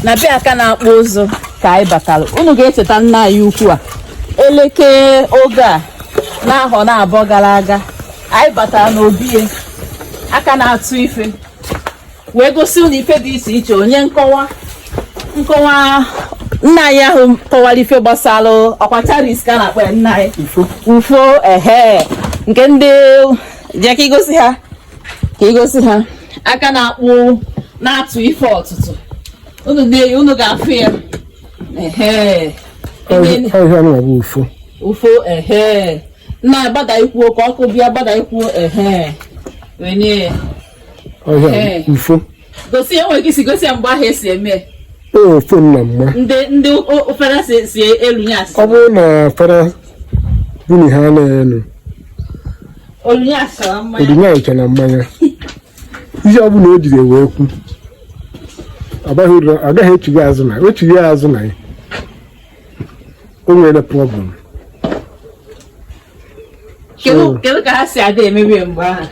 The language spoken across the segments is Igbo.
Na be aka na-akpụ ụzụ ka anyị batara. Unu ga-echeta nna anyị ukwu a. Eleke oge a n'ahọ na abụọ gara aga, anyị batara n'obi ya, aka na-atụ ife, wee gosi unu ife dị iche iche. Onye nkọwa nkọwa nna anyị ahụ kọwara ife gbasara ọkwa charis ka a na-akpọ ya, nna anyị? Ufo. Ehe, nke ndị je ka igosi ha, ka igosi ha aka na-akpụ na-atụ ife ọtụtụ. Unu na unu ga-afụ ya. Ehe. Ọhịa nwa bụ ufo. Ufo, ehe. Nna, gbada ikwuo ka ọkụ bịa, gbada ikwuo. Ehe, wenye ya. Ọhịa ufo. Gosi ya, nwere ike isi gosi ya mgbe ahụ esi eme. Ofo nna mma. Ndị ofere si elunye achịcha. Ọ bụrụ na fara buni ha na-enu olunye achịcha na mmanya. Olunye achịcha na mmanya, ihe ọ bụla o jiri wee kwu, ọ baghị uru, ọ gaghị echighi azụ na o chighi azụ na ya, o nwere problem. Kedu ka ha si adị emebi mgbe ahụ?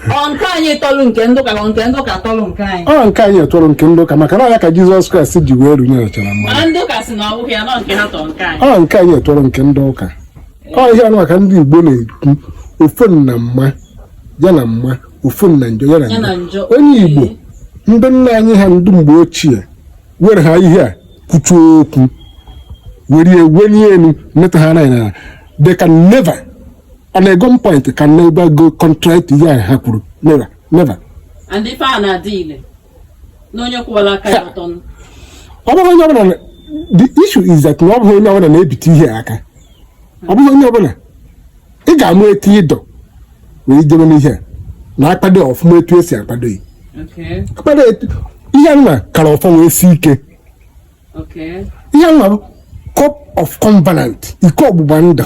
Ọ nke anyị tọlụ nke ndị ụka, ka nke ndị ụka tọlụ nke anyị? Ọ nke anyị tọrọ nke ndị ụka, maka na ọ ya ka Jizọs Kraịst ji wee runye achịcha na mmanya. Mana ndị ụka si na ọ bụghị ya, nọ nke ha tọrọ nke anyị. Ọ nke anyị tọrọ nke ndị ụka. Ọ ihe anụ ka ndị Igbo na-ekwu, ofu na mma ya na mma, ofu na njọ ya ya na na njọ. Njọ. Onye Igbo, ndị nna anyị ha, ndị mgbe ochie were ha ihe a kwuchuo okwu, were ya wenye elu metụ ha anaghị na they can never on a gun point can never go contrary to ihe ha kwuru. Never, never. And ife a na-adị ile na onye kwụwara aka ya ọtọ. Ọ bụghị onye ọbụla. The issue is that na ọ bụghị onye ọbụla na-ebite ihe aka. Ọ bụghị onye ọbụla. Ị ga-amụ etu ịdọ wee jebe n'ihe a na akpado ọfụma, etu esi akpado ya. Akpado etu ihe a nwa kara ọfọ wee sie ike. Ihe nwa bụ cup of covenant, iko ọgbụgba ndụ.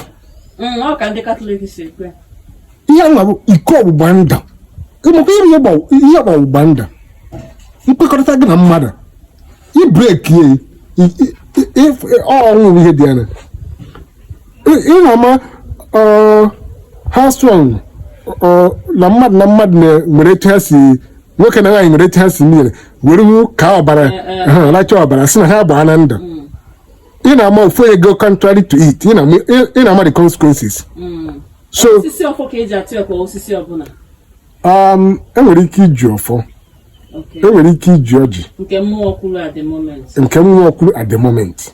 Ọ ka ndị Katọlik si ekwe. Ihe nwa bụ iko ọgbụgba ndụ. Ịmakwa ihe ọgbụgba ndụ, nkwekọrịta gị na mmadụ, i break ya, ọnwụ bụ ihe dị ya na ị na-ama ha strong na mmadụ na mmadụ nwere etu ha si, nwoke na nwaanyị nwere etu ha si mmiri were hụ ka ọbara ha racha ọbara, si na ha gbaa na ndụ. Ị na-ama ofu onye go contrary to it, ị na-ama the consequences. So osisi ọfọ ka eji atụ ya, kwa osisi ọbụla? Enwere ike iji ọfọ. Enwere ike iji ọjị. Nke mmụọ kwuru at the moment. Nke mmụọ kwuru at the moment,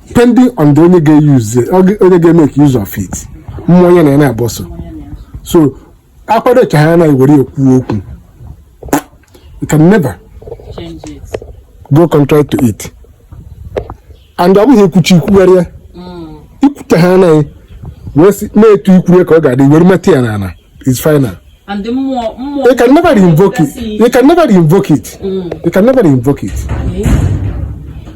depending on the onye ga-use, onye ga-emeke use of it, mmụọ ya na ya na-agba ọsọ. So akwadocha ha anaghị were ekwu okwu, you can never change it, go contrary to it. And ọ bụghị ekwuchi ikwugharịa, ikwute ha anaghị wee sị na-etu ikwuru ka ọ ga-adị, were metụ ya n'ala, is final. And the mmụọ mmụọ You can never invoke it. You can never invoke it. You can never invoke it.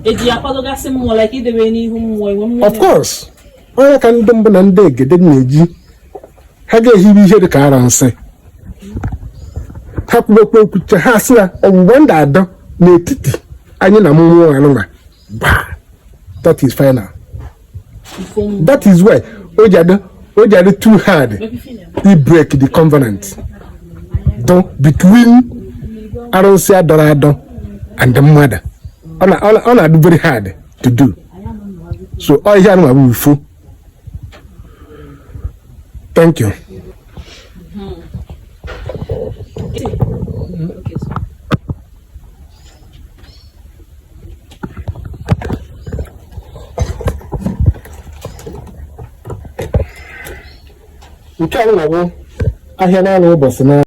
Eji akwadogasị mmụọ, like idebe n'ihu mmụọ, iwe mmụọ? Of course. Onye ka ndị mbụ na ndị egede na-eji ha ga-ehibe ihe dị ka ara nsị ha kwubekwa ekwuche, ha sị na ọgbụgba ndụ adọ n'etiti anyị na mmụọ anụnwa gbaa. That is final. That is why o ji adị too hard i break the covenant do between arụsị adọrọ adọ and mmadụ. Ọ na-adị very hard to do so. Ọ ihe anụnwa bụ ufo. Thank you. Okay, so. Nke a bụ ahịa na-anọ ụbọchị na